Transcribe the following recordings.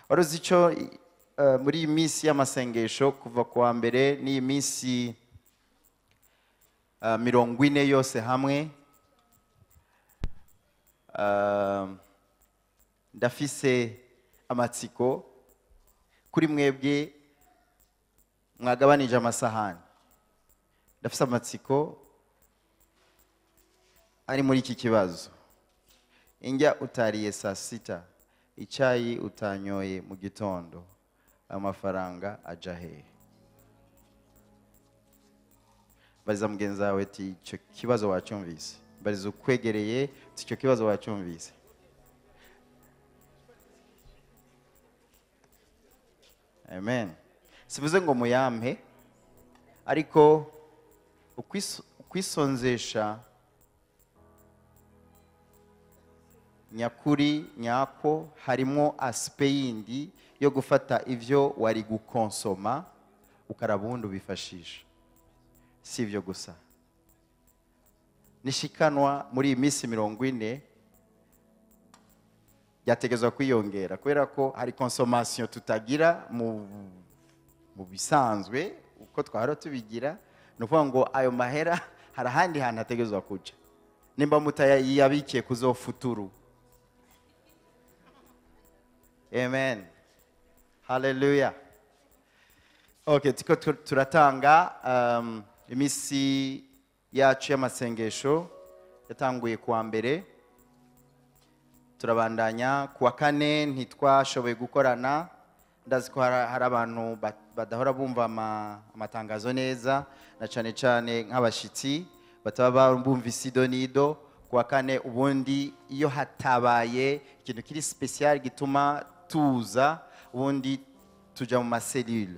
Waruzi icyo muri iyi minsi y'amasengesho kuva kuwa mbere n'iyi minsi 40 yose hamwe, ndafise amatsiko kuri mwebwe mwagabanije amasahani. Ndafise amatsiko ari muri iki kibazo. Injya utariye saa sita, icyayi utanyoye mu gitondo, amafaranga aja hehe? Bariza mugenzi wawe ati icyo kibazo wacyumvise. Bariza ukwegereye ati icyo kibazo wacyumvise. Amen. Sivuze ngo muyampe, ariko ukwisonzesha nyakuri nyako harimo aspe yindi yo gufata ivyo wari gukonsoma ukarabundi ubifashisha. Si ivyo gusa, nishikanwa muri iyi minsi 40 byategezwa kwiyongera, kubera ko hari consommation tutagira mu bisanzwe uko twahora tubigira. Ni ukuvuga ngo ayo mahera hari ahandi hantu ategezwa kuja, nimba mutayabikiye kuzofuturu. Amen. Hallelujah. Okay, tiko turatanga imisi yacu y'amasengesho yatanguye kuwa mbere, turabandanya kuwa kane. Ntitwashoboye gukorana, ndazi ko hari abantu badahora bumva amatangazo neza, na cyane cyane nk'abashitsi bataba bumva isido nido. Kuwa kane ubundi iyo hatabaye ikintu kiri special gituma tuza, ubundi tuja mu maselule,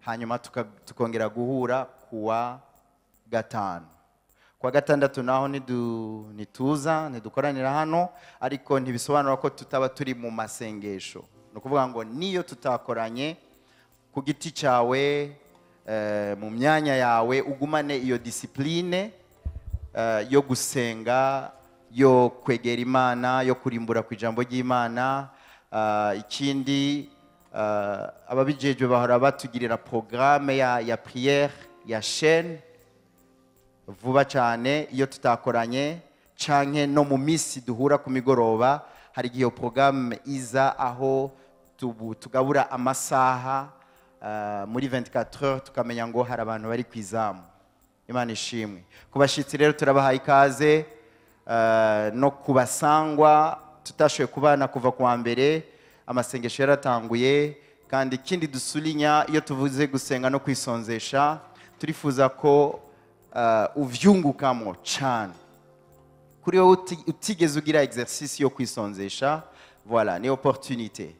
hanyuma tukongera guhura kuwa gatanu. Kuwa gatandatu naho nituza ntidukoranira hano, ariko ntibisobanura ko tutaba turi mu masengesho. Ni ukuvuga ngo niyo tutakoranye ku giti cyawe, mu myanya yawe, ugumane iyo discipline yo gusenga, yo kwegera Imana, yo kurimbura ku ijambo ry'Imana. Ikindi, ababijejwe bahora batugirira programme ya prière ya chaîne vuba cyane iyo tutakoranye, canke no mu misi duhura ku migoroba hari igihe iyo programme iza aho tugabura amasaha muri 24 heures, tukamenya ngo hari abantu bari kwizamu. Imana ishimwe. Ku bashitsi rero turabahaye ikaze, no kubasangwa tutashoboye kubana kuva kuwa mbere, amasengesho yaratanguye. Kandi ikindi dusulinya, iyo tuvuze gusenga no kwisonzesha, turifuza ko uvyungukamo cyane. Kuri wowe utigeze ugira exercice yo kwisonzesha, voilà, ni opportunité,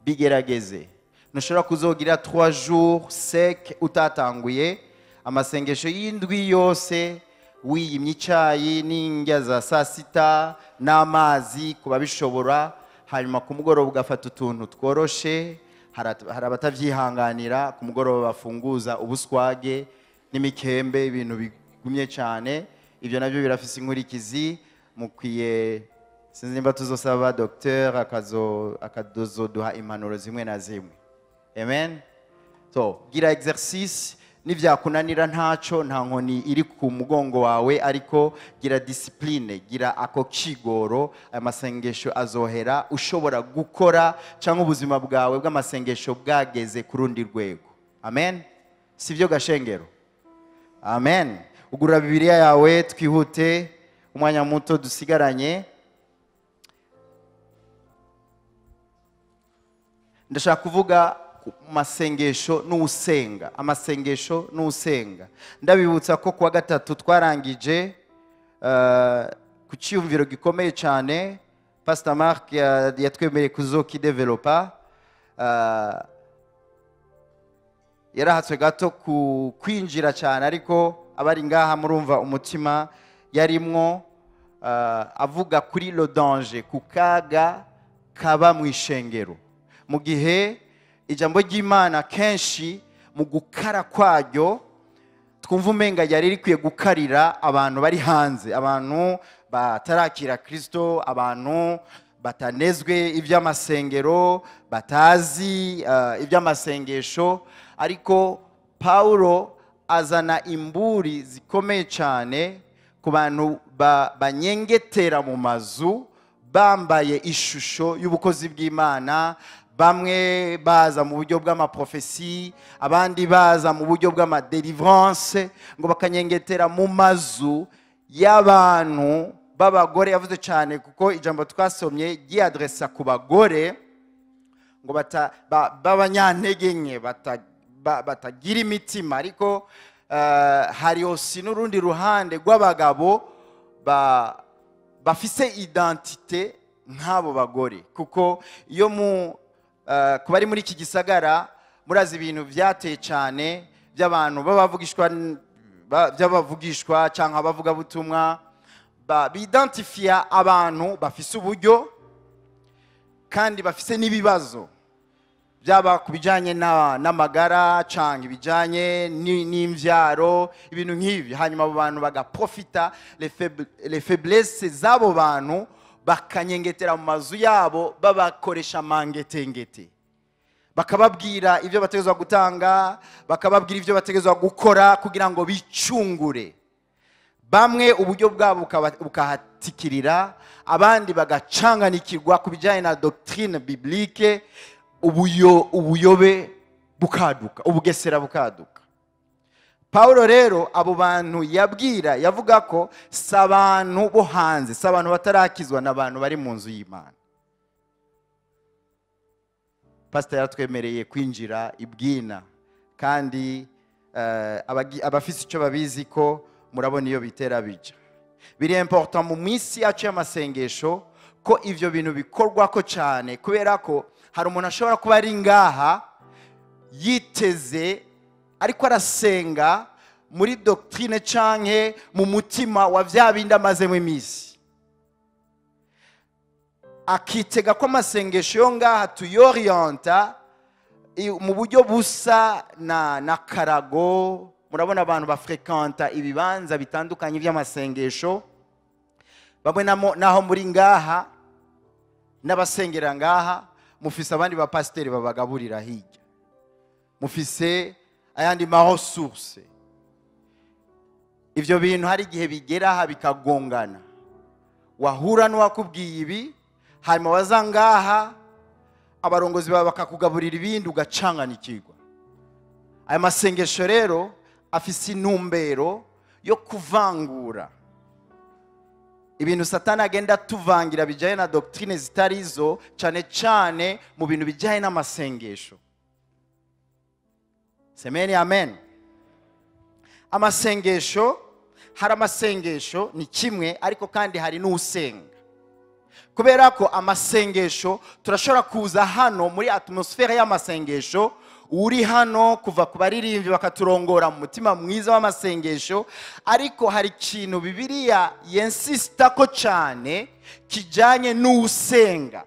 bigerageze. Ntushobora kuzogira 3 jours sec utatanguye amasengesho y'indwi yose, wiyimye icyayi n'indya za saa sita n'amazi ku babishobora, hanyuma ku mugoroba ugafata utuntu tworoshe. Hari abatavyihanganira, ku mugoroba bafunguza ubuswage n'imikembe, ibintu bigumye cyane. Ibyo nabyo birafise inkurikizi. Mukwiye, sinzi nimba tuzosaba docteur akazoduha impanuro zimwe na zimwe. Amen. So gira exercice, nivyakunanira ntaco, nta nkoni iri ku mugongo wawe, ariko gira discipline, gira ako kigoro. Aya masengesho azohera ushobora gukora, cyangwa ubuzima bwawe bw'amasengesho bwageze ku rundi rwego. Amen. Sivyo gashengero? Amen. Ugura Bibiliya yawe twihute, umwanya muto dusigaranye. Ndashaka kuvuga masengesho n'usenga, amasengesho n'usenga. Ndabibutsa ko kuwa gatatu twarangije ku cyiyumviro gikomeye cyane. Pastor Mark yatwemereye kuzokidevelopa. Yarahatswe gato ku kwinjira cyane, ariko abari ngaha murumva umutima yarimwo, avuga kuri le danger, ku kaga kaba mu ishengero, mu gihe ijambo ry'Imana kenshi mu gukara kwaryo twumva umenga yari rikwiye gukarira abantu bari hanze, abantu batarakira Kristo, abantu batanezwe iby'amasengero, batazi iby'amasengesho. Ariko Paulo azana imburi zikomeye cyane ku bantu banyengetera mu mazu bambaye ishusho y'ubukozi bw'Imana. Bamwe baza mu buryo bw'amaprofesi, abandi baza mu buryo bw'amadelivrance, ngo bakanyengetera mu mazu y'abantu b'abagore. Yavuze cyane kuko ijambo twasomye ryadressa ku bagore ngo b'abanyantege nke, batagira imitima. Ariko hari aussi n'urundi ruhande rw'abagabo bafise identité nk'abo bagore, kuko iyo mu kuba ari muri iki gisagara murazi ibintu byateye cyane by'abantu by'abavugishwa cyangwa abavugabutumwa bidentifia abantu bafise uburyo kandi bafise n'ibibazo, byaba ku bijyanye n'amagara cyangwa ibijyanye n'imbyaro, ibintu nk'ibi. Hanyuma abo bantu bagaprofita les faiblesses z'abo bantu, bakanyengetera mu mazu yabo, babakoresha mangetengete, bakababwira ibyo bategezwa gutanga, bakababwira ibyo bategezwa gukora kugira ngo bicungure. Bamwe uburyo bwabo bukahatikirira, abandi bagacanganikirwa ku bijyanye na doctrine biblique, ubuyobe bukaduka, ubugesera bukaduka. Paulo rero abo bantu yabwira, yavuga ko si abantu bo hanze, si abantu batarakizwa, n'abantu bari mu nzu y'Imana. Pastor yaratwemereye kwinjira ibwina, kandi abafise icyo babizi ko murabona iyo bitera bija. Biri important mu minsi yacu y'amasengesho ko ivyo bintu bikorwa ko cyane, kubera ko hari umuntu ashobora kuba ari ngaha yiteze ariko arasenga muri doctrine canke mu mutima wa vya bindi amazemo iminsi, akitega ko amasengesho yo ngaha tuyorienta mu buryo busa na karago. Murabona abantu bafrekanta ibibanza bitandukanye by'amasengesho, bamwe naho muri ngaha n'abasengera ngaha mufise abandi ba pasiteri babagaburira hirya, mufise ayandi ma ressources. Ivyo bintu hari igihe bigera aha bikagongana, wahura n'uwakubwiye ibi, hanyuma waza ngaha abarongozi bawe bakakugaburira ibindi ugacanganikirwa. Aya masengesho rero afise intumbero yo kuvangura ibintu Satani agenda tuvangira bijyanye na doctrine zitarizo, cyane cyane mu bintu bijyanye n'amasengesho. Semeni amen. Amasengesho, hari amasengesho ni kimwe, ariko kandi hari n'usenga. Kubera ko amasengesho turashobora kuza hano muri atmosphere y'amasengesho, uri hano kuva ku baririmbyi bakaturongora mu mutima mwiza w'amasengesho, ariko hari ikintu Bibiliya yensista ko cyane kijyanye n'usenga.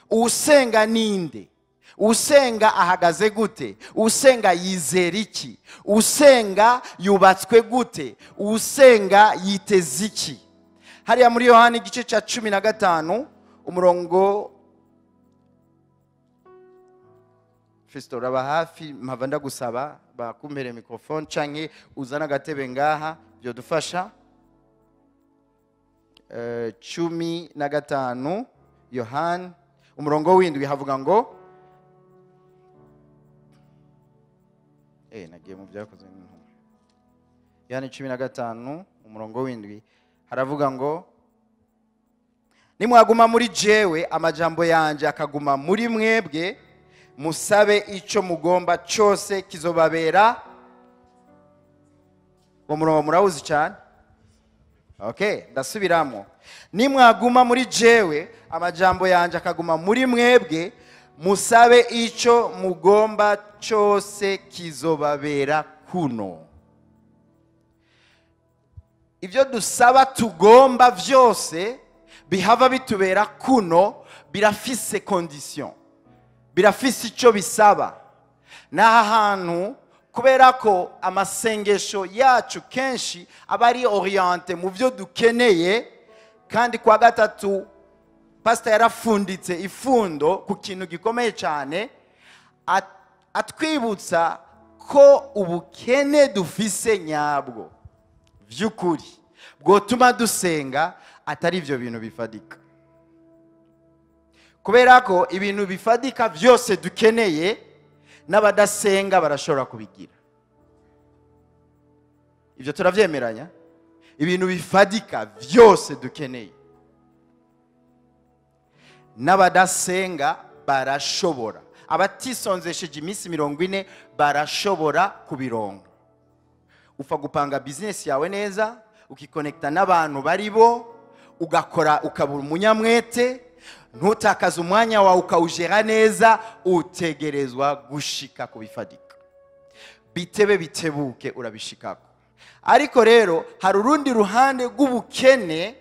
Usenga ninde? Usenga ahagaze gute? Usenga yizera iki? Usenga yubatswe gute? Usenga yiteze iki? Hariya muri Yohana igice cya 15 umurongo, Fisto uraba hafi, mpava ndagusaba bakumpere microphone canke uzana agatebe ngaha byodufasha. 15 Yohana umurongo w'indwi havuga ngo nagiye mu byakozwe n'intumwa. Yohana 15 umurongo w'indwi haravuga ngo nimwaguma muri jewe, amajambo yanje akaguma muri mwebwe, musabe icyo mugomba cyose kizobabera. Uwo murongo murawuzi cyane? Okay, ndasubiramo. Nimwaguma muri jewe, amajambo yanje akaguma muri mwebwe, musabe ico mugomba cyose kizobabera kuno. Ibyo dusaba tugomba vyose bihava bitubera kuno, birafise condition, birafise ico bisaba. N'aha hantu, kubera ko amasengesho yacu kenshi aba ari orienté mu byo dukeneye, kandi kwa gatatu pastor yarafunditse ifundo ku kintu gikomeye cyane, atwibutsa ko ubukene dufise nyabwo vy'ukuri bwotuma dusenga atari ivyo bintu bifadika. Kubera ko ibintu bifadika vyose dukeneye n'abadasenga barashobora kubigira. Ibyo turavyemeranya? Ibintu bifadika vyose dukeneye n'abadasenga barashobora, abatisonzesheje iminsi 40 barashobora kubironka. Upfa gupanga business yawe neza, ukikonekta n'abantu baribo, ugakora ukabura umunyamwete, ntutakaze umwanya wawe ukawujera neza, utegerezwa gushika kubifadika. Bitebe bitebuke urabishikako. Ariko rero hari urundi ruhande rw'ubukene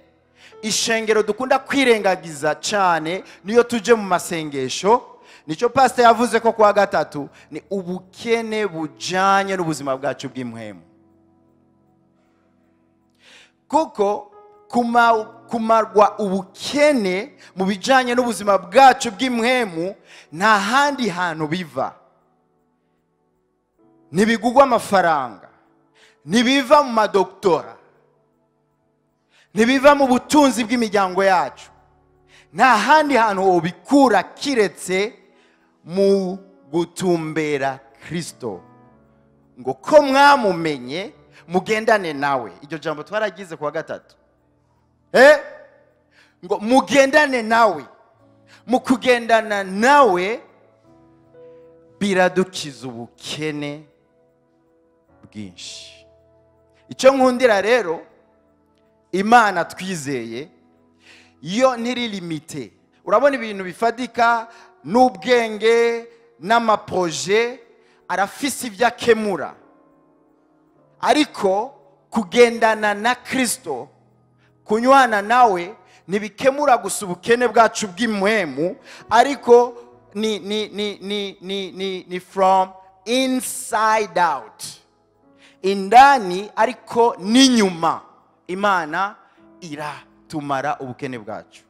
ishengero dukunda kwirengagiza cyane niyo tuje mu masengesho. Nicyo pastor yavuze ko kwa gatatu ni ubukene bujanye n'ubuzima bwacu bw'impwemu. Kuko kumarwa ubukene mu bijanye n'ubuzima bwacu bw'impwemu nta handi hantu biva. Ntibigugwa amafaranga, ntibiva mu madoktora, ntibiva mu butunzi bw'imiryango yacu. Nta handi hantu wobikura kiretse mu gutumbera Kristo. Ngo ko mwamumenye mugendane nawe. Iryo jambo twaragize kuwa gatatu. Ngo mugendane nawe. Mu kugendana nawe biradukiza ubukene bwinshi. Icyo nkundira rero, Imana twizeye yo ntiri limite. Urabona ibintu bifadika n'ubwenge n'amaproje arafise ibyo akemura, ariko kugendana na Kristo, kunywana nawe, ntibikemura gusa ubukene bwacu bw'impwemu, ariko ni ni ni ni ni ni ni from inside out, indani ariko n'inyuma. Imana iratumara ubukene bwacu.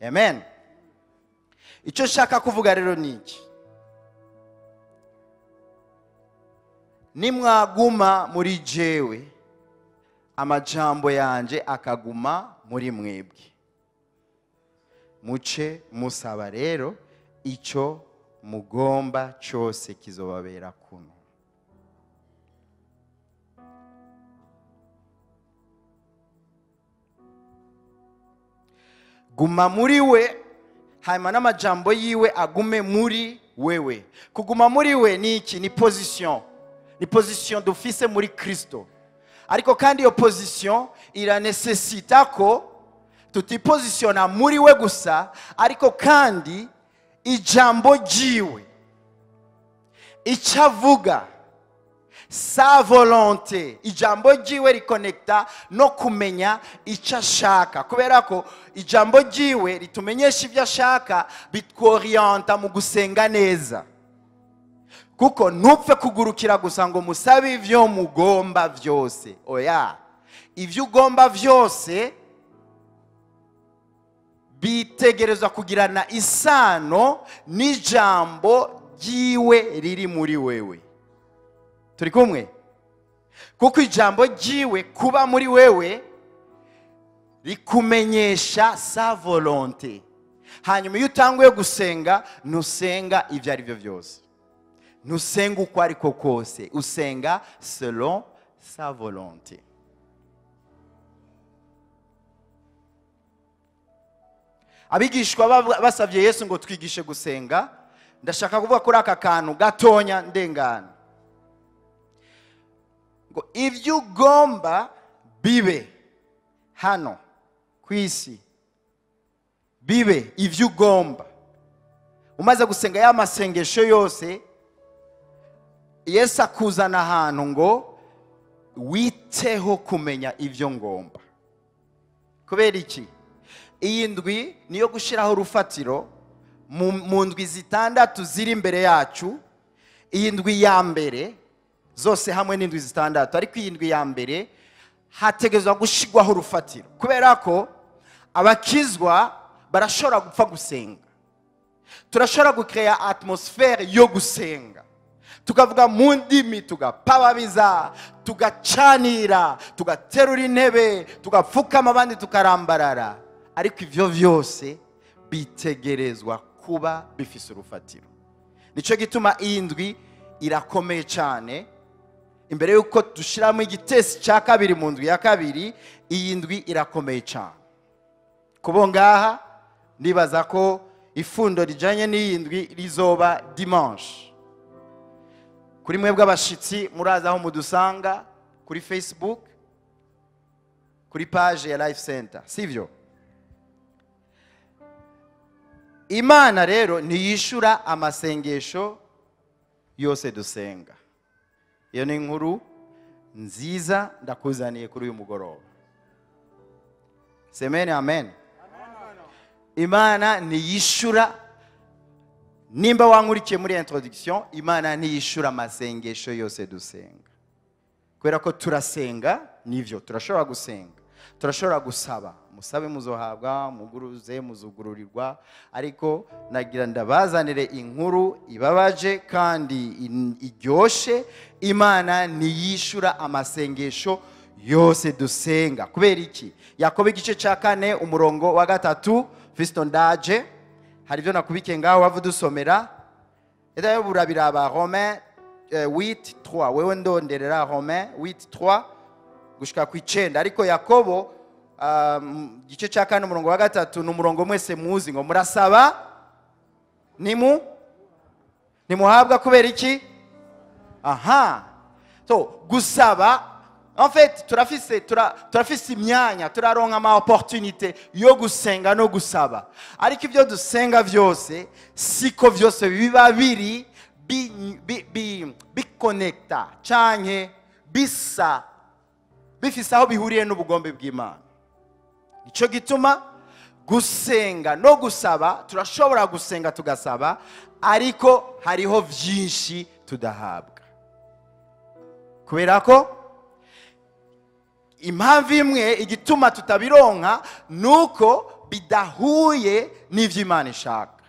Amen. Icyo nshaka kuvuga rero ni iki: nimwaguma muri jewe, amajambo yanje akaguma muri mwebwe, muce musaba rero icyo mugomba cyose kizobabera kuno. Guma muri we, hanyuma n'amajambo yiwe agume muri wewe. Kuguma muri we ni iki? Ni position. Ni position dufise muri Kristo. Ariko kandi iyo position iranesesita ko tutipozisiona muri we gusa, ariko kandi ijambo ryiwe, icyo avuga, sa volonté, ijambo ryiwe rikonekta no kumenya icyo ashaka. Kubera ko ijambo ryiwe ritumenyesha ibyo ashaka, bitworienta mu gusenga neza. Kuko ntupfe kugurukira gusa ngo musabe ivyo mugomba vyose. Oya, ivyo ugomba vyose bitegerezwa kugirana isano n'ijambo ryiwe riri muri wewe. Turi kumwe? Kuko ijambo ryiwe kuba muri wewe rikumenyesha sa volonté. Hanyuma iyo utanguye gusenga, ntusenga ibyo ari byo byose, ntusenga uko ariko kose, usenga selon sa volonté. Abigishwa basabye Yesu ngo twigishe gusenga. Ndashaka kuvuga kuri aka kantu gatonya ndengana. Ngo ibyo ugomba bibe Hano ku isi bibe ivyo ugomba. Umaze gusenga ya masengesho yose, Yesu akuzana ahantu ngo witeho kumenya ivyo ngomba. Kubera iki? Iyi ndwi niyo gushiraho urufatiro mu ndwi zitandatu ziri imbere yacu. Iyi ndwi ya mbere zose hamwe n'indwi zitandatu, ariko iyi ndwi ya mbere hategezwa gushigwaho urufatiro, kubera ko abakizwa barashobora gupfa gusenga. Turashobora gucrea atmosphere yo gusenga, tukavuga mu ndimi, tugapababiza, tugacanira, tugaterura intebe, tugapfukama, abandi tukarambarara, ariko ivyo vyose bitegerezwa kuba bifise urufatiro. Nico gituma iyi ndwi irakomeye cyane. Imbere yuko dushiramo igitesi cya kabiri mu ndwi ya kabiri, iyi ndwi irakomeye cyane. Kubo ngaha nibaza ko ifundo rijanye n'iyi ndwi rizoba dimanche. Kuri mwebwe abashitsi muraza aho mudusanga kuri Facebook, kuri page ya Life Center, sivyo? Imana rero ntiyishura amasengesho yose dusenga. Iyo ni inkuru nziza ndakuzaniye kuri uyu mugoroba. Semene amen. Imana ntiyishura. Nimba wankurikiye muri introduction, Imana ntiyishura amasengesho yose dusenga. Kubera ko turasenga, nivyo turashobora gusenga, turashobora gusaba, musabe muzohabwa, muguruze muzugururirwa, ariko nagira ndabazanire inkuru ibabaje kandi iryoshe. Imana ntiyishura amasengesho yose dusenga. Kubera iki? Yakobo igice cya 4 umurongo wa 3, Fiston ndaje hari ibyo nakubikiye ngaho wavu dusomera. Edayo burabiraba Romain 8:3, wewe ndonderera Romain 8:3 gushika ku 9. Ariko Yakobo igice cya 4 umurongo wa 3 n'umurongo mwese muzi ngo murasaba nimuhabwa. Kubera iki? Aha, so gusaba en fait turafise imyanya, turaronka ama opportunité yo gusenga no gusaba, ariko ibyo dusenga vyose siko vyose biba biri bikonekta canke bisa bifise aho bihuriye n'ubugombe bw'Imana. Ico gituma gusenga no gusaba, turashobora gusenga tugasaba, ariko hariho vyinshi tudahabwa. Kubera ko impamvu imwe igituma tutabironka nuko bidahuye n'ivyo Imana ishaka.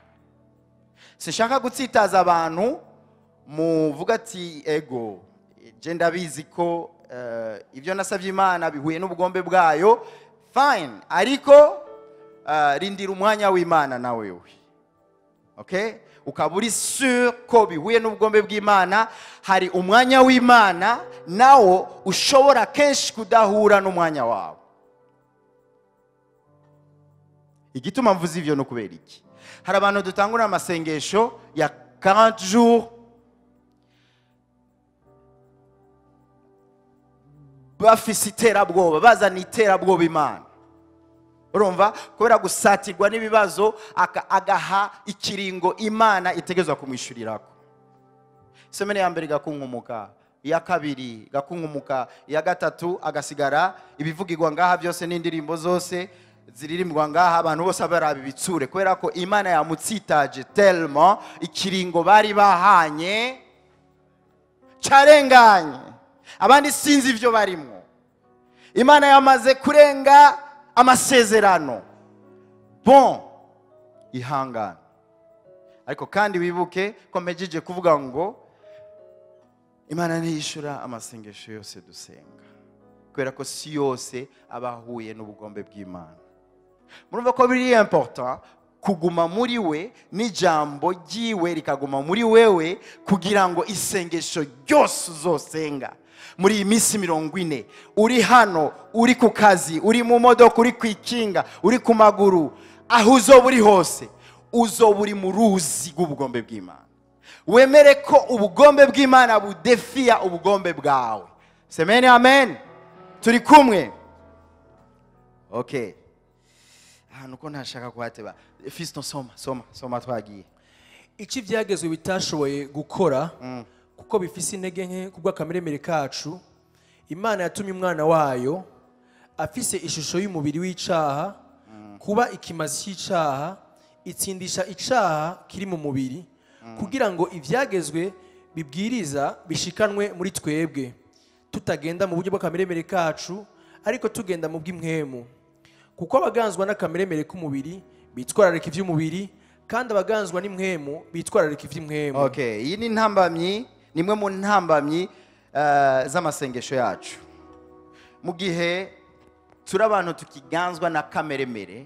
Sinshaka gutsitaza abantu muvuga ati ego je ndabizi ko ibyo nasavye Imana bihuye n'ubugombe bwayo, fine, ariko rindira umwanya w'Imana na wewe. Okay? Ukaba uri sûr ko bihuye n'ubugombe bw'Imana, hari umwanya w'Imana nawo ushobora kenshi kudahura n'umwanya wawe. Igituma mvuze ivyo no kubera iki? Hari abantu dutangura amasengesho ya 40 jours bafise iterabwoba, bazana iterabwoba Imana. Urumva, kubera gusatirwa n'ibibazo agaha ikiringo Imana itegezwa kumwishurirako. Semene ya mbere gakunkumuka, iya kabiri gakunkumuka, iya gatatu agasigara ibivugirwa ngaha byose n'indirimbo zose ziririmbwa ngaha, abantu bose baraba ibitsure, kubera ko Imana yamutsitaje tellement ikiringo bari bahanye carenganye. Abandi sinzi ivyo barimo. Imana yamaze kurenga amasezerano. Bon, ihangane. Ariko kandi wibuke ko mpejeje kuvuga ngo Imana ntiyishura amasengesho yose dusenga, kubera ko si yose abahuye n'ubugombe bw'Imana. Murumva ko biri important kuguma muri we n'ijambo ryiwe rikaguma muri wewe, kugira ngo isengesho ryose uzosenga muri iyi minsi 40, uri hano, uri ku kazi, uri mu modoka, uri kwikinga, uri ku maguru, aho uzoba uri hose, uzoba uri mu ruzi rw'ubugombe bw'Imana. Wemere ko ubugombe bw'Imana budefia ubugombe bwawe. Semene amen. Turi kumwe. Okay, ahantu ko ntashaka kuhateba. Fiston, soma, soma, soma, twagiye. Icyo ibyagezwe bitashoboye gukora, kuko bifise intege nke kubw'akameremere kacu, Imana yatumye umwana wayo afise ishusho y'umubiri w'icaha kuba ikimazi cy'icaha, itsindisha icaha kiri mu mubiri, kugira ngo ibyagezwe bibwiriza bishikanwe muri twebwe, tutagenda mu buryo bw'akameremere kacu, ariko tugenda mu bw'impwemu. Kuko abaganzwa n'akameremere k'umubiri bitwararika iby'umubiri, kandi abaganzwa n'impwemu bitwararika iby'impwemu. Okay, iyi ni intambamyi, ni imwe mu ntambamyi z'amasengesho yacu. Mu gihe turi abantu tukiganzwa na kameremere,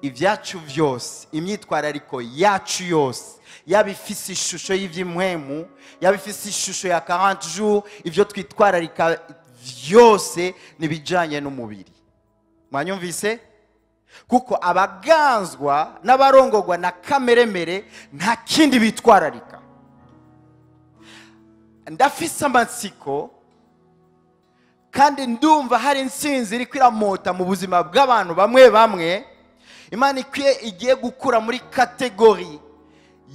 ibyacu byose, imyitwarariko yacu yose, yaba ifise ishusho y'iby'impwemu, yaba ifise ishusho ya 40 jours, ibyo twitwararika byose nibijanye n'umubiri. Mwanyumvise? Kuko abaganzwa n'abarongorwa na kameremere nta kindi bitwararika. Ndafise amatsiko kandi ndumva hari intsinzi iri kwiramota mu buzima bw'abantu bamwe bamwe. Imana ikwiye igiye gukura muri catégorie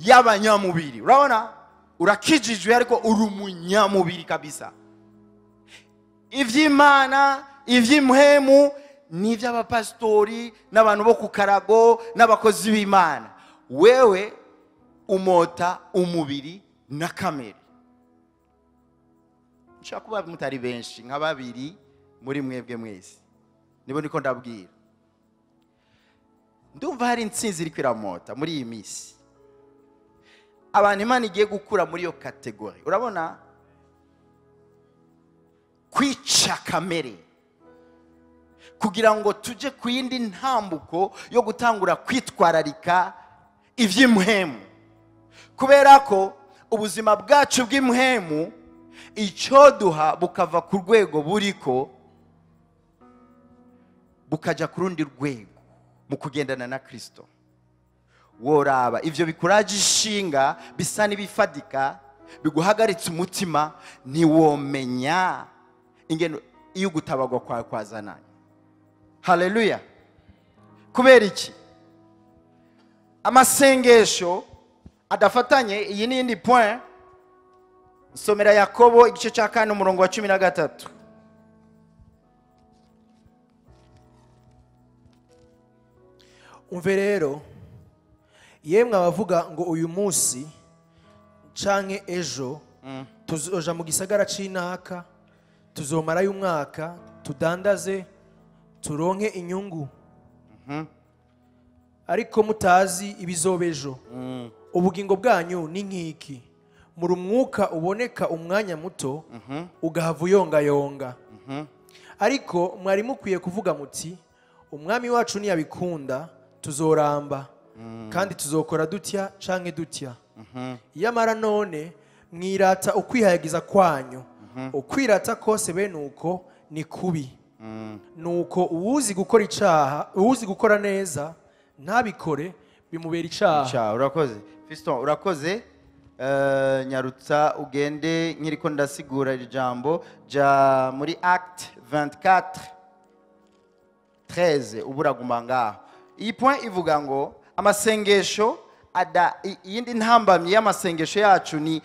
y'abanyamubiri. Urabona, urakijijwe ariko uri umunyamubiri kabisa. Ivy'Imana, ivy'impwemu ni iby'abapasitori n'abantu bo ku karago n'abakozi b'Imana. Wewe umota umubiri na kamere. Nshaka kuba mutari benshi, nka babiri muri mwebwe mwese, nibo niko ndabwira. Ndumva hari intsinzi iri kwiramota muri iyi minsi, abantu Imana igiye gukura muri iyo catégorie. Urabona, kwica kamere kugira ngo tujye ku yindi ntambuko yo gutangura kwitwararika iby'impwemu, kubera ko ubuzima bwacu bw'impwemu icyo duha bukava ku rwego buriko bukajya ku rundi rwego mu kugendana na Kristo. Woraba ivyo bikuraje ishinga bisa n'ibifadika biguhagaritse umutima, ntiwomenya ingeno iyo gutabagwa kwawe kwazananye. Haleluya! Kubera iki? Amasengesho adafatanye. Iyi ni iyindi point. Somera Yakobo igice cya 4, umurongo wa 13. Umve rero, yemwe abavuga ngo uyu munsi canke ejo tuzoja mu gisagara c'inaka, tuzomarayo umwaka, tudandaze, turonke inyungu, ariko mutazi ibizoba ejo. Ubugingo bwanyu ni nk'iki? Muri umwuka uboneka umwanya muto, ugahava uyongayonga. Ariko mwari mukwiye kuvuga muti: "Umwami wacu niyabikunda, tuzoramba kandi tuzokora dutya canke dutya." Yamara none mwirata ukwihayagiza kwanyu. Ukwirata kose bene uko ni kubi. Nuko uwuzi gukora icaha, uwuzi gukora neza ntabikore, bimubera icaha. Cha, urakoze Fiston, urakoze. Nyarutsa ugende, nkiriko ndasigura iri jambo, ja muri Acte 24 13, uburaguma ngaho. Iyi point ivuga ngo amasengesho ada iyindi ntambamyi y'amasengesho yacu ni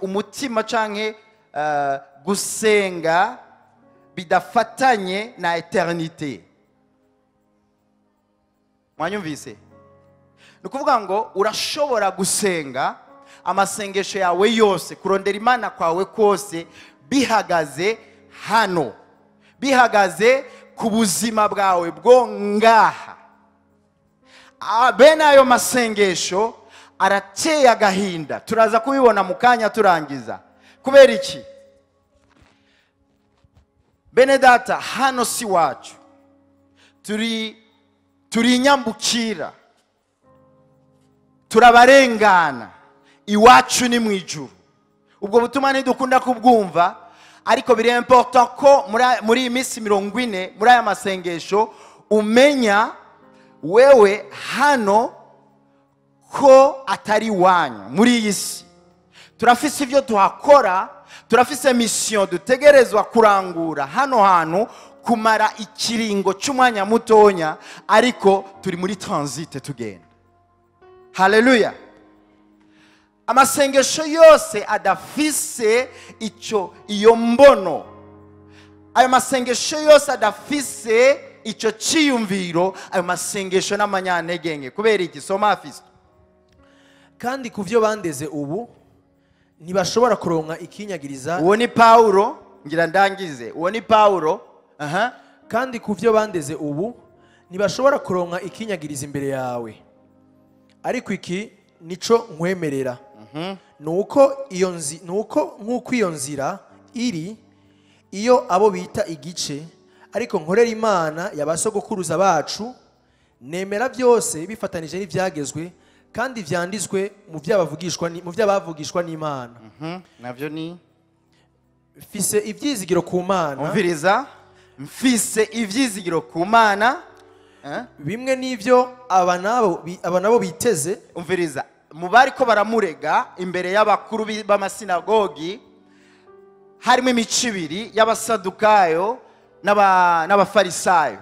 umutima canke gusenga bidafatanye na éternité. Mwanyumvise? Ni ukuvuga ngo urashobora gusenga amasengesho yawe yose, kurondera Imana kwawe kose bihagaze hano, bihagaze ku buzima bwawe bwo ngaha. Bene ayo masengesho arateye agahinda, turaza kubibona mu kanya turangiza. Kubera iki? Bene data, hano si wacu, turi inyambukira, turabarengana. Iwacu ni mu ijuru. Ubwo butumwa ntidukunda kubwumva, ariko biri important ko muri iyi minsi 40, muri aya masengesho, umenya wewe hano ko atari wanyu muri iyi si. Turafise ibyo tuhakora, turafise mission dutegerezwa kurangura hano hantu. kumara ikiringo cy'umwanya mutonya, ariko turi muri transit tugenda. Haleluya. Amasengesho yose adafise icyo iyo mbono, ayo masengesho yose adafise icyo cyiyumviro, ayo masengesho n'amanyantege. Kubera iki? Soma afise. Kandi ku byo bandeze ubu ntibashobora kuronka ikinyagiriza. Uwo ni Paulo, ngira ndangize. Uwo ni Paulo. Aha. Kandi ku byo bandeze ubu ntibashobora kuronka ikinyagiriza imbere yawe, ariko iki nico nkwemerera, nuko iyo nzi nuko nkuko iyo nzira iri iyo abo bita igice, ariko nkorera Imana yabasogokuruza bacu, nemera byose bifatanije n'ibyagezwe kandi vyanditswe mu byabavugishwa mu byabavugishwa n'Imana. Navyo ni mfise ivyizigiro ku Mana. Umviriza, mfise ivyizigiro ku Mana. Bimwe n'ivyo aba nabo biteze. Umviriza, mu bariko baramurega imbere y'abakuru b'amasinagogi harimo imico ibiri y'abasadukayo n'abafarisayo.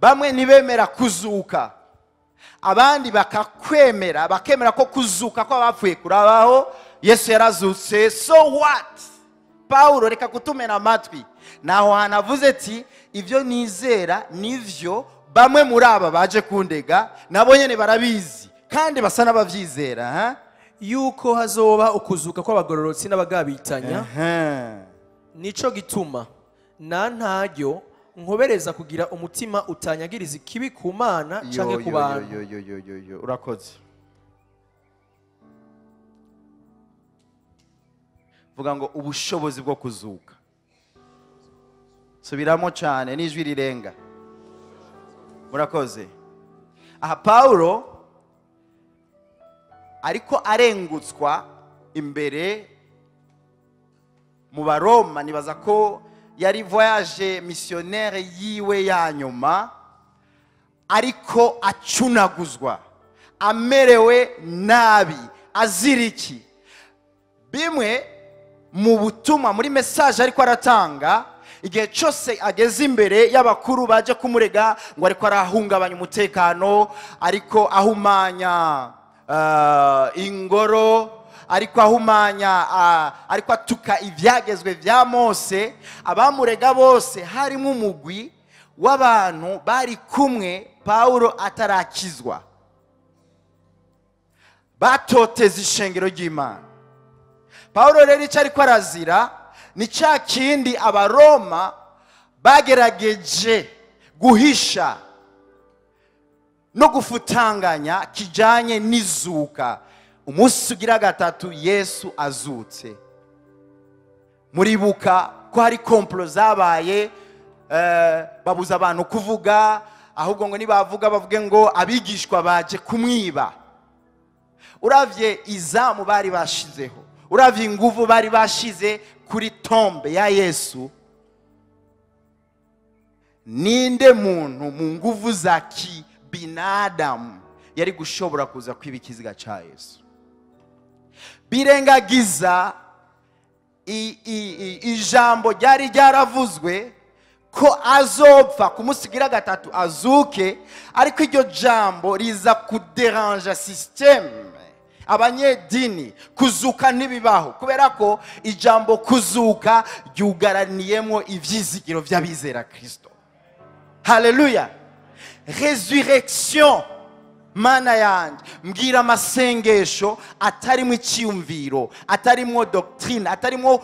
Bamwe ntibemera kuzuka, abandi bakakwemera, bakemera ko kuzuka kw'abapfuye kurabaho, Yesu yarazutse, so what? Paulo reka kutumena amatwi. Naho hanavuze ati ibyo nizera nivyo bamwe muri aba baje kundega nabo nyene barabizi kandi basa n'abavyizera, yuko hazoba ukuzuka kw'abagororotsi n'abagabitanya. Nico gituma na ntaryo nkobereza kugira umutima utanyagiriza ikibi ku Mana canke ku bantu. Urakoze. Vuga ngo ubushobozi bwo kuzuka. Subiramo cyane n'ijwi rirenga. Murakoze. Aha Paulo ariko arengutswa imbere mu Baroma, nibaza ko yari voyage missionnaire yiwe ya nyuma, ariko acunaguzwa, amerewe nabi, aziriki. Bimwe mu butumwa muri message ariko aratanga, igihe cyose ageze imbere y'abakuru baje kumurega ngo ariko arahungabanya umutekano, ariko ahumanya ingoro, ariko ahumanya, ariko atuka ibyagezwe bya Mose, abamurega bose harimo umugwi w'abantu bari kumwe Paulo atarakizwa, batoteza ishengero ry'Imana. Paulo rero icyo ariko arazira ni cya kindi abaroma bagerageje guhisha no gufutanganya kijanye n'izuka. Umunsi ugira gatatu Yesu azutse. Muribuka ko hari komplo zabaye, babuza abantu kuvuga, ahubwo ngo nibavuga bavuge ngo abigishwa baje kumwiba. Uravye izamu bari bashizeho, uravye inguvu bari bashize kuri tombe ya Yesu, ninde muntu mu nguvu za kibinadamu yari gushobora kuza kwiba ikiziga ca Yesu? Birengagiza ijambo ryari ryaravuzwe ko azopfa kumusigira gatatu azuke, ariko iryo jambo riza kuderanja systeme abanyedini. Kuzuka ntibibaho, kubera ko ijambo kuzuka ryugaraniyemo ivyizigiro vy'abizera Kristo. Haleluya. Resurrection. Mana yanjye, mbwira amasengesho atarimo icyiyumviro, atarimo doctrine, atarimo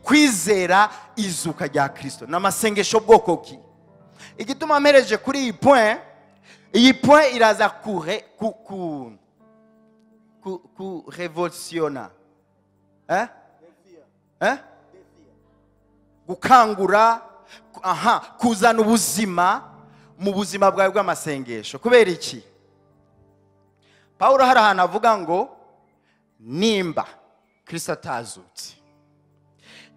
kwizera izuka rya Kristo. N'amasengesho bwoko ki? Igituma mpereje kuri iyi point, iyi point iraza ku revolutiona, gukangura, aha, kuzana ubuzima mu buzima bwawe bw'amasengesho. Kubera iki? Paulo hari ahantu avuga ngo nimba Kristo atazutse,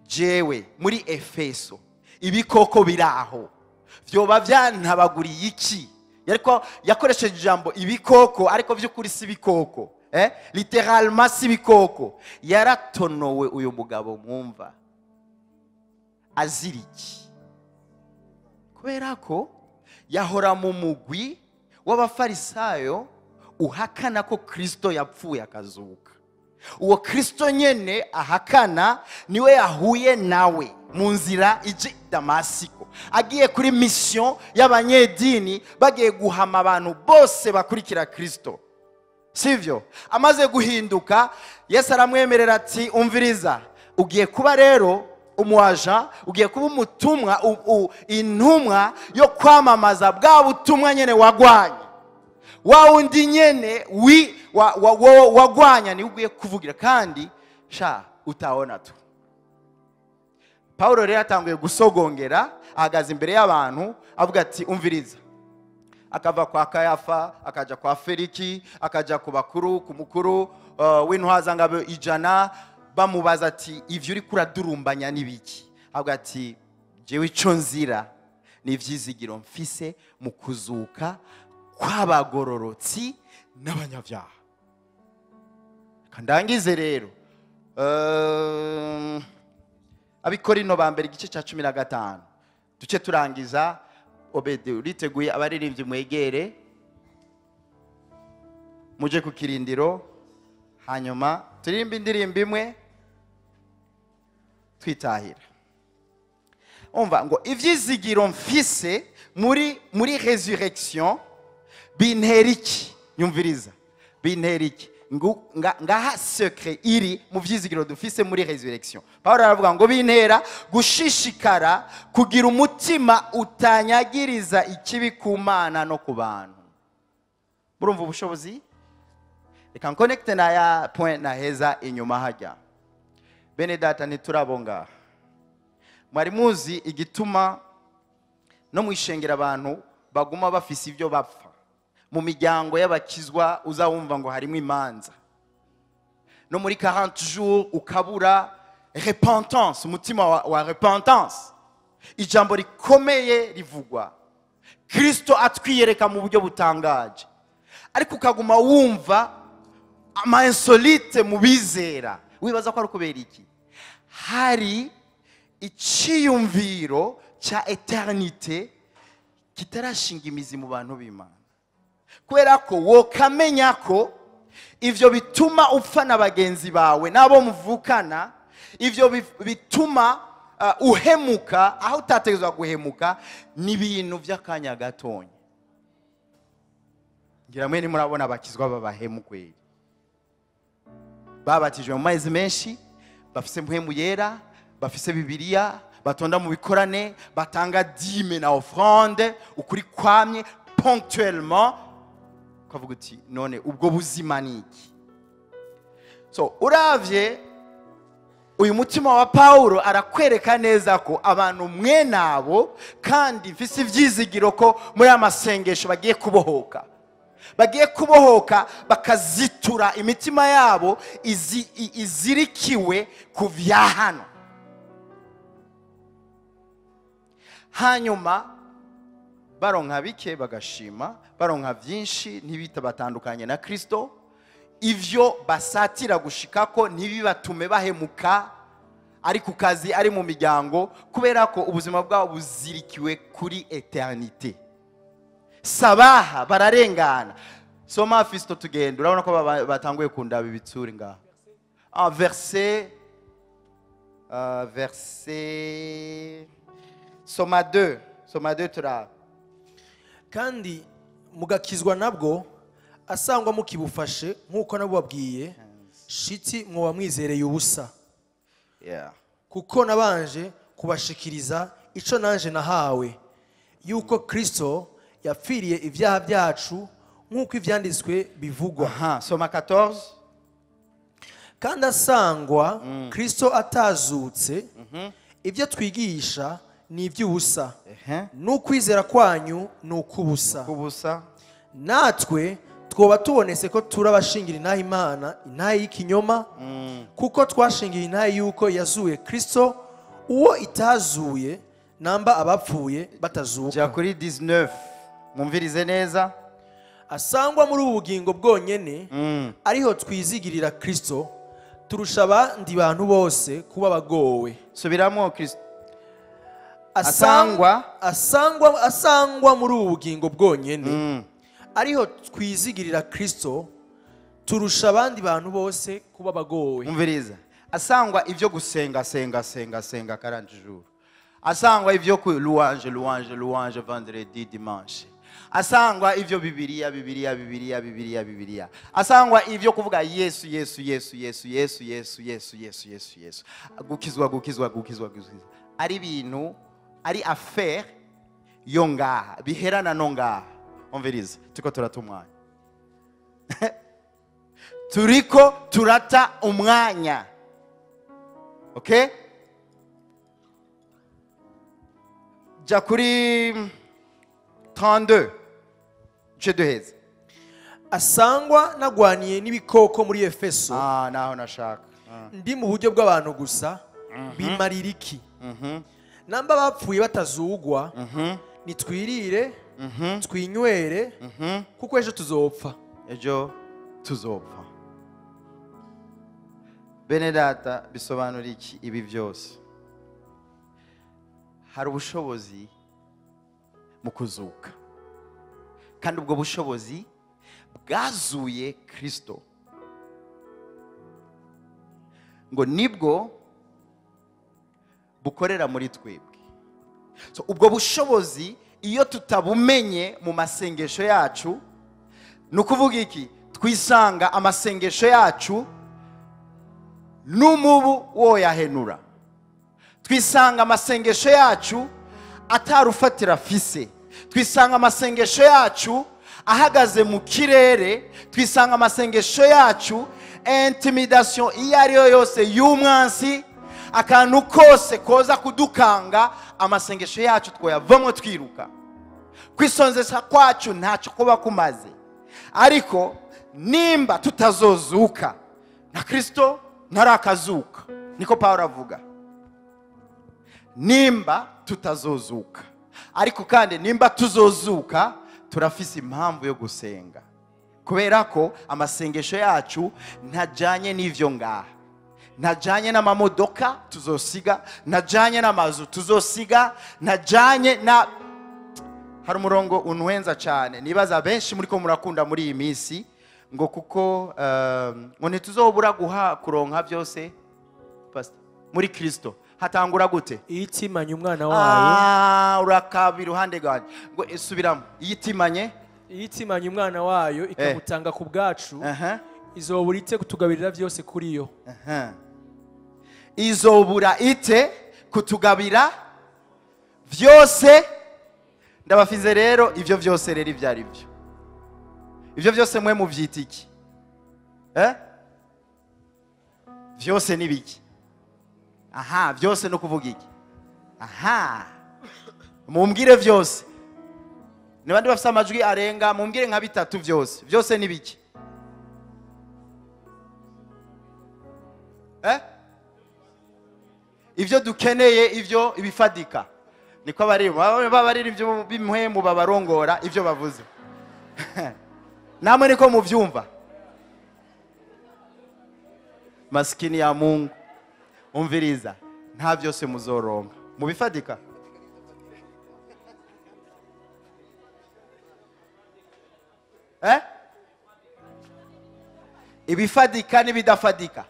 jewe muri Efeso ibikoko biraho vyoba byantabaguriye iki? Ariko yakoresheje ijambo ibikoko, ariko vy'ukuri si ibikoko, littéralement si ibikoko. Yaratonowe uyu mugabo mwumva azira iki? Kubera ko yahora mu mugwi w'Abafarisayo uhakana ko Kristo yapfuye akazuka. Uwo Kristo nyene ahakana niwe yahuye nawe mu nzira ije Damasiko, agiye kuri mission y'abanyedini, bagiye guhama abantu bose bakurikira Kristo, sivyo? Amaze guhinduka, Yesu aramwemerera ati: "Umviriza, ugiye kuba rero umuwaja, ugiye kuba umutumwa, intumwa yo kwamamaza bwa butumwa nyene wagwanya. Wa wundi nyene wi wagwanya ni ugiye kuvugira, kandi sha utaona tu." Paulo rero atanguye gusogongera, ahagaze imbere y'abantu avuga ati: "Umviriza." Akava kwa Kayafa, akaja kwa Feliki, akaja ku bakuru, ku mukuru w'intwazangabo 100. Bamubaza ati: "Ivyo uriko uradurumbanya n'ibiki?" Avuga ati: "Jewe ico nzira ni ivyizigiro mfise mu kuzuka kw'abagororotsi n'abanyabyaha." Reka ndangize rero. Abikorino ba mbere, igice cya 15, duce turangiza. Obede, uriteguye? Abaririmbyi mwegere, muje ku kirindiro, hanyuma turirimbe indirimbo imwe twitahira. Umva ngo: "Ivyizigiro mfise muri résurrection bintera iki?" Nyumviriza, bintera iki? Ngaha secret iri mu vyizigiro dufise muri résurrection. Paulo aravuga ngo: "Bintera gushishikara kugira umutima utanyagiriza ikibi ku Mana no ku bantu." Murumva ubushobozi? Reka nconnecte na ya point naheza inyuma hajya. Bene data, ntiturabo ngaha. Mwari muzi igituma no mu ishengero abantu baguma bafise ibyo bapfa? Mu miryango y'abakizwa uzawumva ngo harimo imanza, no muri 40 jours ukabura repentance, umutima wa repentance. Ijambo rikomeye rivugwa, Kristo atwiyereka mu buryo butangaje, ariko ukaguma wumva ama insolite mu bizera. Wibaza ko ari ukubera iki? Hari iciyumviro cya éternité kitarashinga imizi mu bantu b'Imana, kubera ko wokamenya ko ivyo bituma upfa na bagenzi bawe n'abo muvukana, ivyo bituma uhemuka aho utategerezwa guhemuka, ni ibintu by'akanya gatonya. Ngira mwe nimurabona abakizwa b'abahemu kweri, babatijwe mu mazi menshi, bafise Mpwemu Yera, bafise Bibiliya, batonda mu bikorane, batanga dîme na offrande ukuri kwamye, ponctuellement. Ukavuga uti: "None ubwo buzima ni iki?" So uravye uyu mutima wa Paulo, arakwereka neza ko abantu mwe nabo, kandi mfise ivyizigiro ko muri aya masengesho bagiye kubohoka, bagiye kubohoka, bakazitura imitima yabo izirikiwe ku vya hano. Hanyuma baronka bike bagashima, baronka byinshi ntibita batandukanye na Kristo. Ivyo basatira gushikako ntibibatume bahemuka, ari ku kazi, ari mu miryango, kubera ko ubuzima bwabo buzirikiwe kuri éternité. Sabaha bararengana. Soma Fisto, tugenda. Urabona ko batanguye kundaba ibitsuri ngaha. Verset, soma 2, soma 2 turaba. Kandi mugakizwa nabwo, asangwa mukibufashe nk'uko nabubabwiye, shiti mwoba mwizereye ubusa. Kuko nabanje kubashikiriza ico nanje nahawe, yuko Kristo yapfiriye ibyaha byacu nk'uko ivyanditswe bivugwa. Aha, soma 14. Kandi asangwa Kristo atazutse, ibyo twigisha ni iby'ubusa, n'ukwizera kwanyu ni uk'ubusa. Kubusa. Natwe twoba tubonetse ko turi abashingira intahe Imana intahe y'ikinyoma, kuko twashingiye intahe yuko yazuye Kristo, uwo itazuye, namba abapfuye Jya batazuka. kuri 19, mwumvirize neza. Asangwa muri ubu bugingo bwonyene ariho twizigirira Kristo, turusha abandi bantu bose kuba bagowe. Subiramo, Kristo. Asangwa muri ubu bugingo bwonyene ariho twizigirira Kristo, turusha abandi bantu bose kuba bagowe. Umviriza, asangwa ivyo gusenga senga senga senga 40 jours, asangwa ivyo ku louange louange louange vendredi dimanche, asangwa ivyo bibiliya bibiliya bibiliya bibiliya bibiliya, asangwa ivyo kuvuga Yesu Yesu Yesu Yesu Yesu Yesu Yesu Yesu Yesu Yesu, gukizwa gukizwa gukizwa gukizwa, ari ibintu ari affaire yo ngaha biherana no ngaha. Umviriza, turiko turata umwanya, turiko turata umwanya. Okay, ja kuri 32 je duheze. Asangwa nagwaniye n'ibikoko muri Efeso. Naho nashaka. Ndi mu buryo bw'abantu gusa, bimarira iki? Namba bapfuye batazugwa, nitwirire twinywere, kuko ejo tuzopfa. Ejo tuzopfa. Bene data, bisobanura iki ibi byose? Hari ubushobozi mu kuzuka, kandi ubwo bushobozi bwazuye Kristo, ngo nibwo bukorera muri twebwe. So ubwo bushobozi iyo tutabumenye mu masengesho yacu, nukuvuga iki? Twisanga amasengesho yacu n'umubu woyahenura, twisanga amasengesho yacu atarufatira fise, twisanga amasengesho yacu ahagaze mu kirere, twisanga amasengesho yacu intimidation iyo ariyo yose y'umwansi, akantu kose koza kudukanga, amasengesho yacu twoyavamwo twiruka. Kwisonzesha kwacu ntacyo kuba kumaze. Ariko nimba tutazozuka na Kristo ntarakazuka, niko Paulo avuga, nimba tutazozuka. Ariko kandi nimba tuzozuka, turafise impamvu yo gusenga, kubera ko amasengesho yacu ntajanye n'ivyo ngaha, ntajanye n'amamodoka tuzosiga, ntajanye n'amazu tuzosiga, ntajanye na hari umurongo unwenza cyane nibaza benshi muri ko murakunda muri iyi minsi, ngo kuko ngo ntituzobura guha kuronka byose pastor muri Kristo. Hatangura gute? Iyitimanye umwana wayo. Urakaba iruhande rwanjye. Ngo isubiramo. Iyitimanye, iyitimanye umwana wayo ikamutanga ku bwacu, izobura ite kutugabirira byose kuri yo. Izobura ite kutugabira byose. Ndabafize rero ivyo byose rero ibyo ari byo. Ivyo byose mwe muvyita iki? Byose ni biki? Aha, byose no kuvuga iki? Aha, mumbwire byose. Nibandi bafise amajwi arenga, mumbwire nka bitatu byose. Byose ni biki? Ivyo dukeneye, ivyo ibifadika. Niko abariri ibyo bimwe babarongora ivyo bavuze. Namwe niko muvyumva. Maskini ya Mungu, umviriza, nta byose muzoronka mubifadika. Ibifadika n'ibidafadika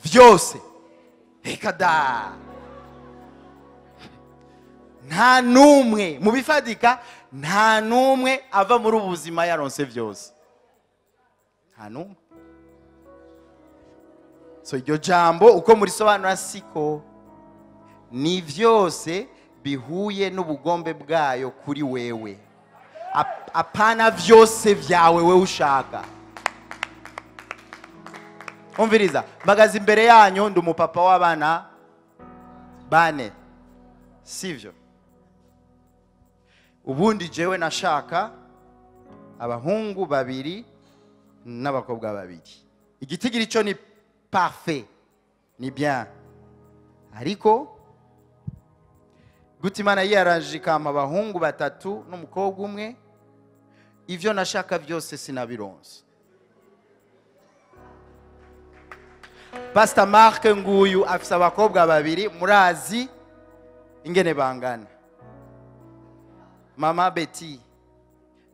vyose. Reka da, nta numwe mubifadika, nta numwe ava muri ubuzima yaronse vyose, nta numwe. So iryo jambo uko murisobanura siko, ni vyose bihuye n'ubugombe bwayo kuri wewe. Apana vyose vyawe wewe ushaka. Umviriza, mbagaze imbere yanyu ndi umupapa w'abana bane, sivyo? Ubundi jewe nashaka abahungu babiri n'abakobwa babiri. Igitigiri cyo ni parfait, ni bien. Ariko guti Imana yiyaranje ikampa abahungu batatu n'umukobwa umwe, ivyo nashaka byose sinabironse. Pastor Mark nguyu afise abakobwa babiri, murazi ingene bangana. Mama Betty,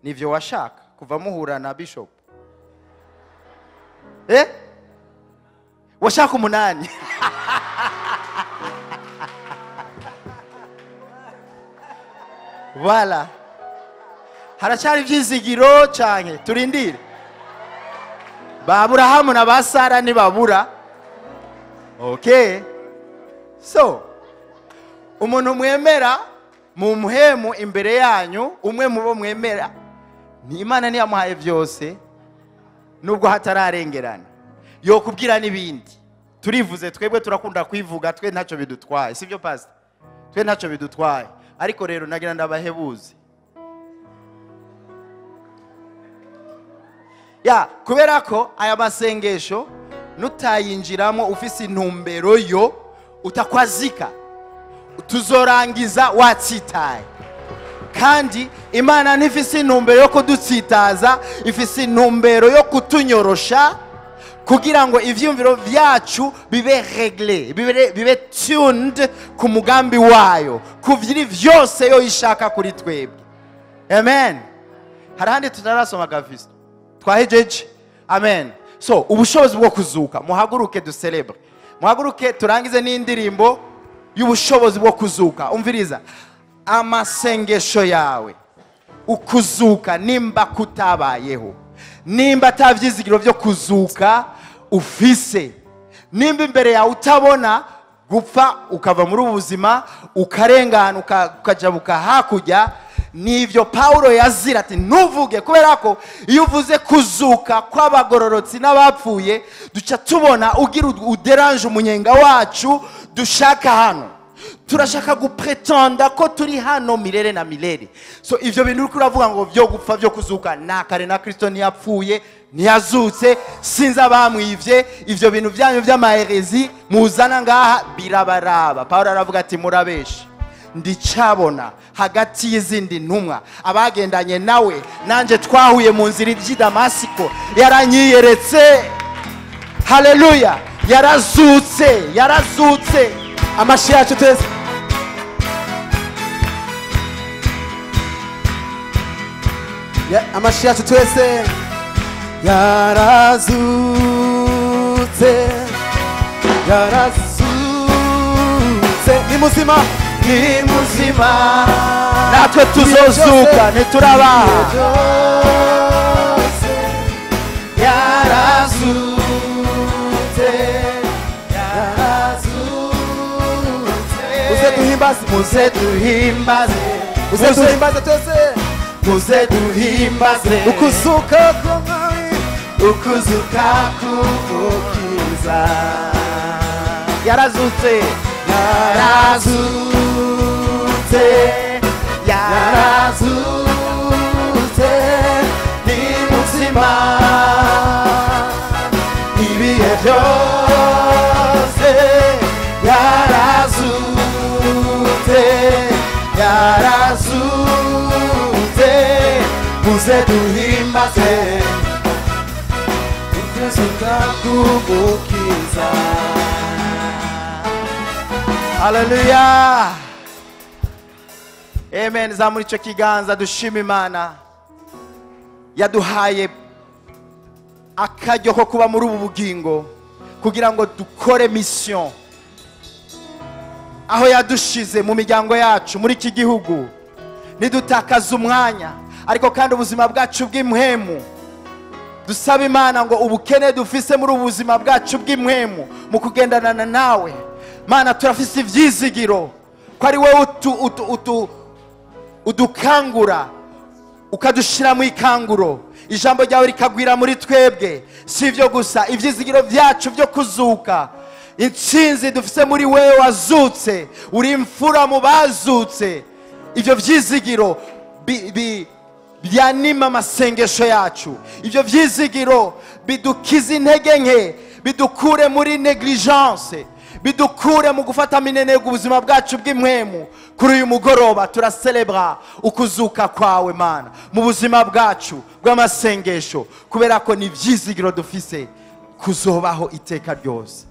nivyo washaka kuva muhura na Bishop? Washaka 8. Voilà. Haracyari ivyizigiro canke turindire. Ba Aburahamu na ba Sara ntibabura. Okay. So, umuntu mwemera mu muhemu imbere yanyu, umwe mubo mwemera ni Imana ntiyamuhaye byose nubwo hatararengerana. Yokubwira n'ibindi. Turivuze twebwe turakunda kwivuga, twe ntacyo bidutwaye. Sibyo pastor? Twe ntacyo bidutwaye. Ariko rero nagira ndabahebuze. Ya, kubera ko aya masengesho nutayinjiramo ufise intumbero yo utakwazika, tuzorangiza watsitaye. Kandi Imana ntifise intumbero yo kudutsitaza, ifise intumbero yo kutunyorosha kugira ngo ivyumviro vyacu bibe réglé, bibe tuned ku mugambi wayo, kuviri vyose yo ishaka kuri twebwe. Amen. Harahandi tutarasoma gavisto. Twahejeje. Amen. So, ubushobozi bwo kuzuka, muhaguruke du celebre. Muhaguruke turangize n'indirimbo y'ubushobozi bwo kuzuka. Umviriza amasengesho yawe, ukuzuka nimba kutabayeho, nimba atavyizigiro vyo kuzuka ufise, nimba imbere yawe utabona gupfa ukava muri ubuzima ukarengana ukajabuka hakurya, nivyo Paulo yazira ati ntuvuge, kubera ko iyo uvuze kuzuka kw'abagororotsi n'abapfuye duca tubona ugira uderanje umunyenga wacu dushaka hano. Turashaka gupretenda ko turi hano milele na milele. So ivyo bintu uriko uravuga ngo vyo gupfa vyo kuzuka, na kare na Kristo ntiyapfuye ntiyazutse, sinzi abamwivye, ivyo bintu vyanyu vy'amaherezi muzana ngaha birabaraba. Paulo aravuga ati murabeshe, ndicabona hagati y'izindi ntumwa abagendanye nawe nanje twahuye mu nzira y'i Damasiko, yaranyiyeretse. Haleluya, yarazutse, yarazutse. Amashi yacu twese. Amashi yacu twese. Yarazutse, yarazutse, ni muzima, ni muzima, natwe tuzozuka ntiturabaha. Yarazutse, yarazutse, muze duhimbaze, muze duhimbaze, muze duhimbaze twese, muze duhimbaze ukuzuka k'Umwami, ukuzuka k'Umukiza. Yarazutse, yarazutse, yarazutse, ni muzima ibihe byose. Yarazutse, yarazutse, muze duhimbaze ukuzuka k'Umukiza. Haleluya. Amen. Zamura ico kiganza dushima Imana yaduhaye akaryo ko kuba muri ubu bugingo kugira ngo dukore mission aho yadushize mu miryango yacu muri iki gihugu. Nidutakaza umwanya, ariko kandi ubuzima bwacu bw'impwemu dusaba Imana ngo ubukene dufise muri ubuzima bwacu bw'impwemu mu kugendana nawe Mana, turafise ivyizigiro ko ari wewe udukangura ukadushira mu ikanguro, ijambo ryawe rikagwira muri twebwe. Si ivyo gusa, ivyizigiro vyacu vyo kuzuka, intsinzi dufise muri wewe wazutse, uri imfura mu bazutse, ivyo vyizigiro byanima amasengesho yacu, ivyo vyizigiro bidukiza intege nke, bidukure muri negligence, bidukure mu gufata minenega ubuzima bwacu bw'impwemu. Kuri uyu mugoroba turacelebra ukuzuka kwawe Mana mu buzima bwacu bw'amasengesho, kubera ko ni ivyizigiro dufise kuzobaho iteka ryose.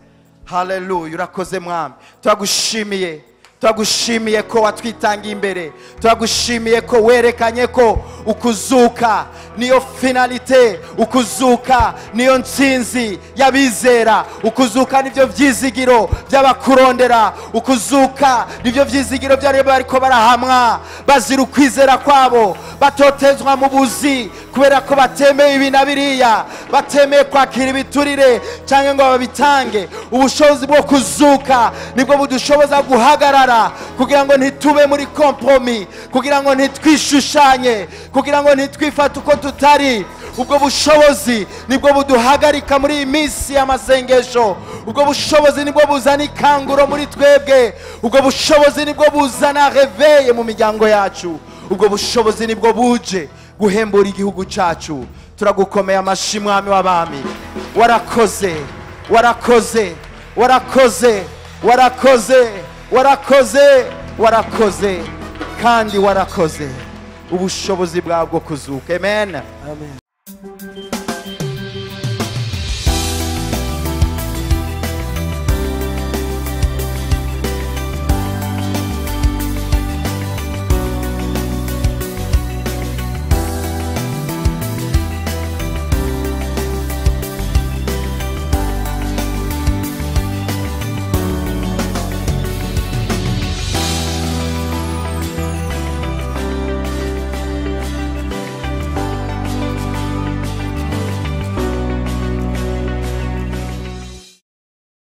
Haleluya, urakoze Mwami, turagushimiye, Turagushimiye ko watwitangiye imbere. Turagushimiye ko werekanye ko ukuzuka niyo finalité, ukuzuka niyo ntsinzi y'abizera, ukuzuka nivyo vyizigiro by'abakurondera, ukuzuka nivyo vyizigiro by'abari bariko barahamwa bazira ukwizera kwabo, batotezwa mu buzi kubera ko batemeye ibi na biriya, batemeye kwakira ibiturire cyangwa ngo babitange. Ubushobozi bwo kuzuka nibwo budushoboza guhagarara kugira ngo ntitube muri compromis, kugira ngo ntitwishushanye, kugira ngo ntitwifate uko tutari. Ubwo bushobozi nibwo buduhagarika muri iyi minsi y'amasengesho. Ubwo bushobozi nibwo buzana ikanguro muri twebwe. Ubwo bushobozi nibwo buzana réveil mu miryango yacu. Ubwo bushobozi nibwo buje guhembura igihugu cyacu. Turagukomeye amashi, Mwami w'abami. Warakoze, warakoze, warakoze, warakoze, warakoze, warakoze, kandi warakoze. Ubushobozi bwawe bwo kuzuka. Amen. Amen.